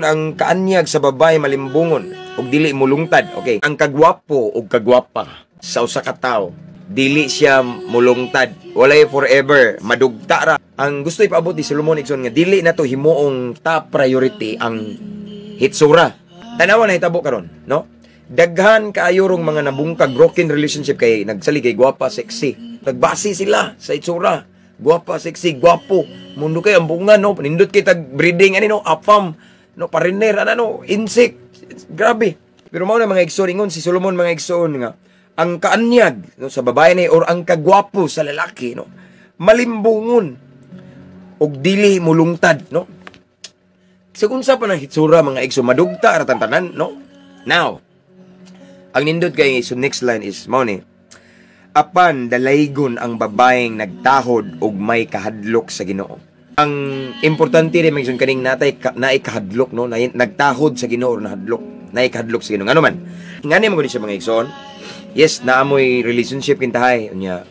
Ang kaanyag sa babae malimbungon ug dili mulungtad. Okay, ang kagwapo ug kagwapa sa usa ka tawo, dili siya mulungtad. Walay forever, madugta ra. Ang gusto ipaabot ni Solomon, igsoon, nga dili na to himuong top priority ang hitsura. Tanawa na hitabo karon, no? Daghan kaayo rong mga nabungkag, broken relationship, kay nagsalig kay gwapa, sexy. Nagbase sila sa itsura. Gwapa, sexy, gwapo. Mundo kay ang bunga, no? Nindot kay tag breeding ani, no, afam, no, pariner ana, no, insect. Grabe. Pero mao na, mga igsoon, ingon si Solomon, mga igsoon, nga ang kaanyag, no, sa babae ni or ang kagwapo sa lalaki, no, malimbungon ug dili mulungtad, no? Sa kung sa pa ng hitsura, mga igsoon, madugta ra tanan, no? Now, ang nindot kay so next line is mao ni: Apan dalaygon ang babaeng nagtahod og may kahadlok sa Ginoo. Ang importante rin, mga igsoon, kaning natay ka, naay kahadlok, no, nagtahod sa Ginoo or nahadlok, naay kahadlok sa Ginoo. Ngano man? Ngani mo gud siya, mga igsoon. Yes, naamoy relationship kintahay unya.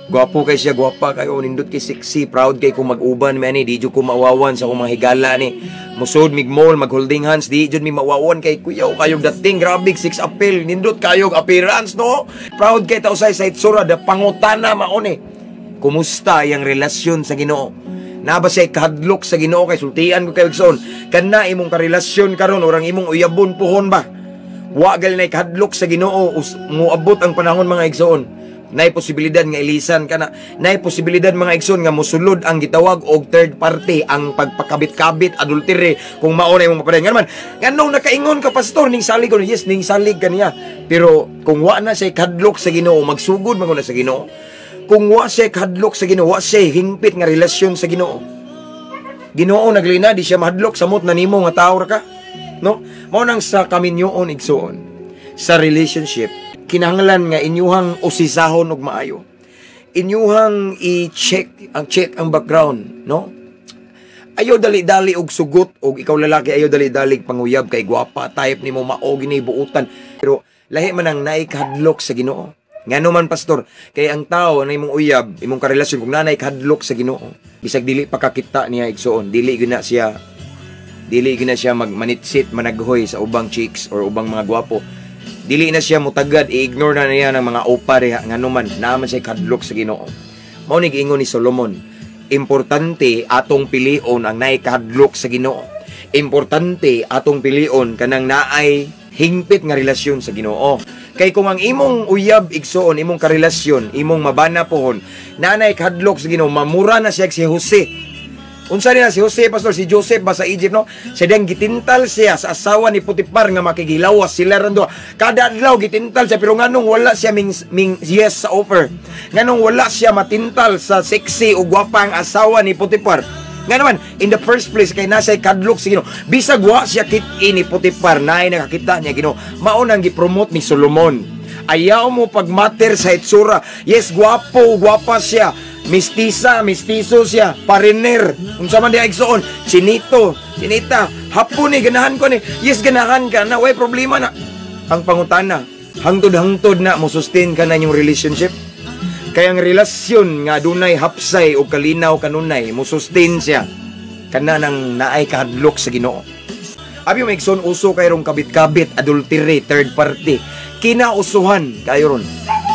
Gwapo kay siya, gwapa kayo, nindot kay sexy, proud kay kung mag-uban mi ani, di jud ko maawawan sa akong mga higala ni. Musod mig mall, mag-holding hands, di jud mi maawawan kay kuyaw kayog dating, grabe sex appeal, nindot kayog appearance, no? Proud kay ta usay sa itsura, da pangutana mao ni. Kumusta yang relasyon sa Ginoo? Na ba siya kahadlok sa Ginoo? Kay sultian ko kayo, igsoon? Kana imong karelasyon karon orang imong uyabon puhon ba? Wa gali na kahadlok sa Ginoo, muabot ang panahon, mga igsoon. Nay posibilidad nga ilisan ka na. Nay posibilidad, mga igsoon, nga mosulod ang gitawag og third party, ang pagpakabit-kabit, adultery, kung mao na imong mapadayon. Ngano man? Nganong nakaingon ka, pastor, ning salig ko? Yes, ning salig ka niya. Pero kung wa na siya kahadlok sa Ginoo, magsugod man na sa Ginoo. Kung wa siya kahadlok sa Ginoo, wa siya hingpit nga relasyon sa Ginoo. Ginoo naglina, di siya mahadlok samot na nimo nga tao ra ka. No? Mao nang sa kaminyoon, igsoon, sa relationship, kinahanglan nga inyuhang usisahon og maayo. Inyuhang i-check ang check ang background, no? Ayaw dali-dali og sugot, og ikaw lalaki, ayaw dali-dali panguyab kay gwapa, type nimo, mao gini buutan. Pero lahi man ang naay kahadlok sa Ginoo. Ngano man, pastor? Kay ang tao na imong uyab, imong karelasyon, kung nanay kahadlok sa Ginoo, bisag dili pa kakita niya, igsoon, dili gyud na siya magmanitsit, managhoy sa ubang chicks or ubang mga gwapo. Dili na siya mutagad, i-ignore na niya ng mga opa diha. Ngano man? Naa man siya kahadlok sa Ginoo. Mao ni giingon ni Solomon, importante atong pilion ang naay kahadlok sa Ginoo. Importante atong pilion kanang naay hingpit nga relasyon sa Ginoo. Kay kung ang imong uyab, igsoon, imong karelasyon, imong mabana pohon, nanay kahadlok sa Ginoo, mamura na siya si Jose. Unsa ni na si Jose, pastor? Si Joseph ba sa Egypt, no? Siya diyang gitintal siya sa asawa ni Potifar nga makigilawas sila ran duha. Kada adlaw gitintal siya, pero nganong wala siya ming yes sa offer? Nganong wala siya matintal sa sexy o gwapa ang asawa ni Potifar? Nga naman, in the first place, kay nasa kadlok sa Ginoo. Bisag wa siya kit-in ni Potifar, naay nakakita niya Ginoo. Mao nang gipromote ni Solomon. Ayaw mo pagmater sa itsura. Yes, gwapo, gwapa siya. Mistisa, mistiso siya. Pariner. Unsa man diha, igsoon. Chinito, chinita. Hapon ni, ganahan ko ni. Yes, ganahan ka na. Way problema na. Ang pangutana, hangtod-hangtod na mo sustain ka na inyong relationship? Kaya ang relasyon nga dunay hapsay o kalinaw kanunay, mo sustain siya. Kana nang naay kahadlok sa Ginoo. Abi mo, igsoon, uso kay rong kabit-kabit, adultery, third party. Kinausuhan kayo ron.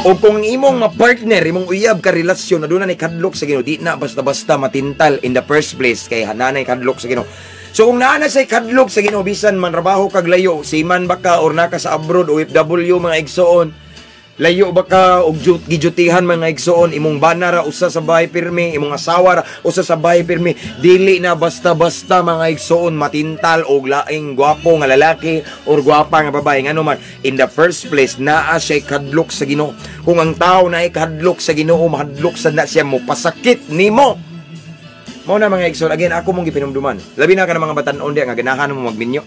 O kung imong ma-partner, imong uyab ka relasyon na dunay kadlok sa Ginoo, di na basta-basta matintal in the first place kay hananay kadlok sa Ginoo. So kung naa na say kadlok sa Ginoo, bisan man trabaho kag layo, seaman ba ka or naka sa abroad, OFW, mga igsoon, layo ba ka og gijutihan, mga igsoon, imong bana ra usa sa bahay pirmi, imong asawa ra usa sa bahay pirmi, dili na basta-basta, mga igsoon, matintal og laing gwapo nga lalaki or gwapa nga babae. Ngano man? In the first place, naa siya kadlok sa Ginoo. Kung ang tao naay kadlok sa Ginoo, mahadlok sad na siya mo pasakit nimo. Mao na, mga igsoon, again, ako mong gipinumduman. Labi na ka ng mga batan-on diya nga ganahan mo magminyo.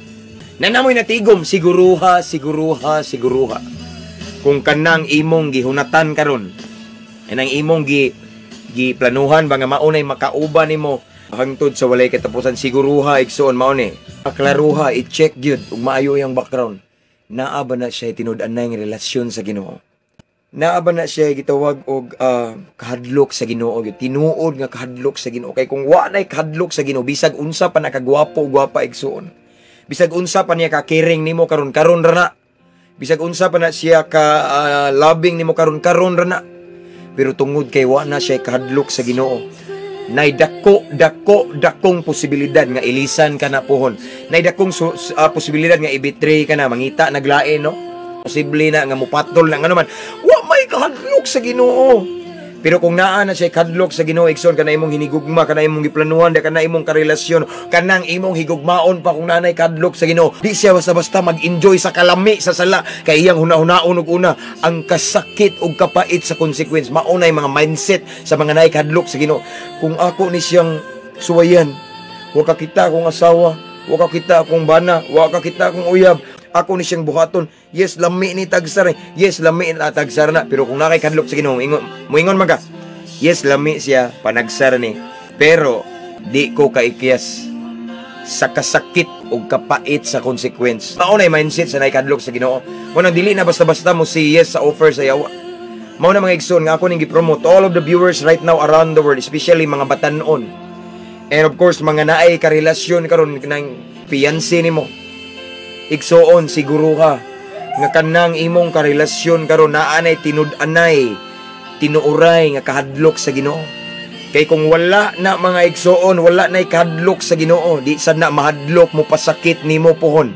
Nanamoy natigom, siguruha, siguruha, siguruha. Kung kanang imong gihunatan karon, kanang imong giplanuhan ba nga maunay makauban nimo hangtod sa walay katapusan, siguruha, igsoon, mao ni. Klaruha, i-check gyud ug maayo iyang background. Naa ba na siya tinud-anay nga relasyon sa Ginoo? Naa ba na siya gitawag og kahadlok sa Ginoo gyud, tinuod nga kahadlok sa Ginoo? Kay kung wa nay kahadlok sa Ginoo, bisag unsa pa nakagwapo, gwapa, igsoon. Bisag unsa pa niya ka caring nimo karon, karon ra na. Bisag unsa pa na siya ka loving nimo karon, karon ra na. Pero tungod kay wa na siya kahadlok sa Ginoo, nay dako dako dakong posibilidad nga ilisan ka na pohon. Nay dakong posibilidad nga i-betray ka na, mangita naglain, no? Posible na nga mupatol na ngano man. Wa may kahadlok sa Ginoo. Pero kung naa na siya kadlok sa Ginoo, igsoon, kana imong hinigugma, kana imong giplanuhan, kana imong karelasyon, kanang imong higugmaon pa, kung naanay kadlok sa Ginoo, di siya basta-basta mag-enjoy sa kalami sa sala kay iyang huna-hunaon og una ang kasakit ug kapait sa consequence. Mao nay mga mindset sa mga naay kadlok sa Ginoo. Kung ako ni siyang suwayan, wa ka kita akong asawa, wa ka kita akong bana, wa ka kita akong uyab, ako ni siyang buhaton. Yes, lami ni tagsar. Yes, lami na tagsar na. Pero kung naa kay kadlok sa Ginoo, ingon, muingon man ka, "Yes, lami siya, panagsar ni. Pero di ko kaikyas sa kasakit o kapait sa consequence." Mao na mindset sa naay kadlok sa Ginoo. Mao nang dili na basta-basta mo say yes sa offer sa yawa. Mao na, mga igsoon, nga ako ning gi-promote all of the viewers right now around the world, especially mga batanon. And of course, mga naay karelasyon karon ng fiancé nimo. Igsoon, siguro ka nga kanang imong karelasyon karon naanay tinud-anay, tinuuray nga kahadlok sa Ginoo. Kay kung wala na, mga igsoon, wala na kahadlok sa Ginoo, di sad na mahadlok mo pasakit nimo pohon.